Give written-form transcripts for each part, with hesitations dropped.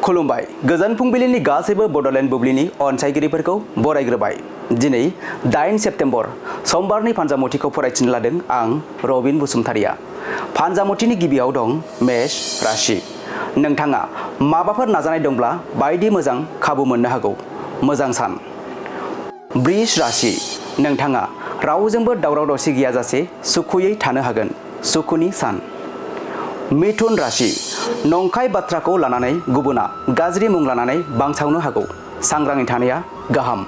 खुलुमबाय गोजोन फुंबिलिनि गासैबो बडलेण्ड बुब्लिनि अनसायगिरिफोरखौ बरायग्रोबाय। दिनै 8 सेप्तेम्बर समबारनि फानजामुथिखौ फरायथिनो लादों आं रबिन बसुमतारिया। फानजामुथिनि गिबियाव दं मेष राशि। नोंथाङा माबाफोर नाजानाय दंब्ला बायदि मोजां खाबु मोननो हागौ। मोजां सान। वृष राशि। नोंथाङा रावजोंबो दावराव दावसि गैयाजासे सुखुयै थानो हागोन। सुखुनि सान। मिथुन राशि। नंखाय बाथ्राखौ लानानै गुबुना गाज्रि मुं लानानै बांसावनो हागौ। सांग्राङै थानाया गाहाम।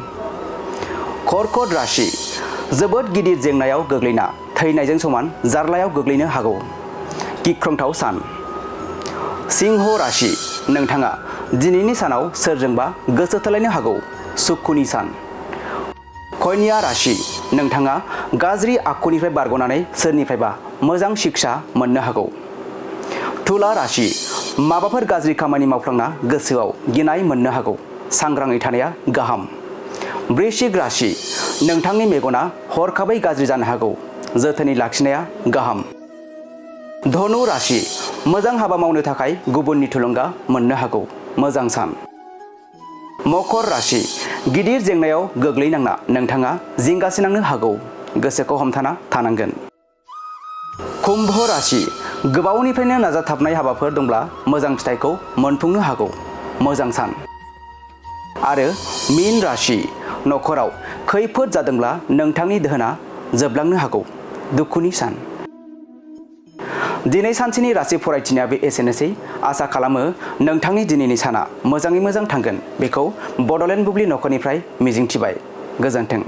कर्कट राशि। जोबोद गिदिर जेंनायाव गोग्लैना थैनायजों समान जार्लायाव गोग्लैनो हागौ। गिख्रंथाव सान। सिंह राशि। नोंथाङा दिनैनि सानाव सोरजोंबा गोसो थोलायनो हागौ। सुखुनि सान। कन्या राशि। नोंथाङा गाज्रि आखुनिफ्राय बारग'नानै सोरनिफ्रायबा मोजां शिक्षा मोननो हागौ। तुला राशि। माबाफोर गाज्रि खामानि मावफ्लांना गोसोआव गिनाय मोननो हागौ। सांग्राङै थानाया गाहाम। वृश्चिक राशि। नोंथांनि मेगना हरखाबै गाज्रि जानो हागौ। जोथोनै लाखिनाया गाहाम। धनु राशि। मोजां हाबा मावनो थाखाय गुबुननि थुलुंगा मोननो हागौ। मोजां सान। मकर राशि। गिदिर जेंनायाव गोग्लैनांना नोंथाङा जिंगासिनांनो हागौ। गोसोखौ हमथाना थानांगोन। कुम्भ राशि। गोबावनिफ्रायनो नाजाथाबनाय हाबाफोर दंब्ला मोजां फिथाइखौ मोनफुंनो हागौ। मोजां सान। आरो मीन राशि। नखराव खैफोद जादोंब्ला नोंथांनि दोहोना जोबलांनो हागौ। दुखुनि सान। दिनै सानसेनि राशि फरायथिनाया एसेनोसै। आसा खालामो नोंथांनि दिनैनि साना मोजाङै मोजां थांगोन बेखौ बडलेण्ड बुब्लि नखरनिफ्राय मिजिंथिबाय। गोजोन्थों।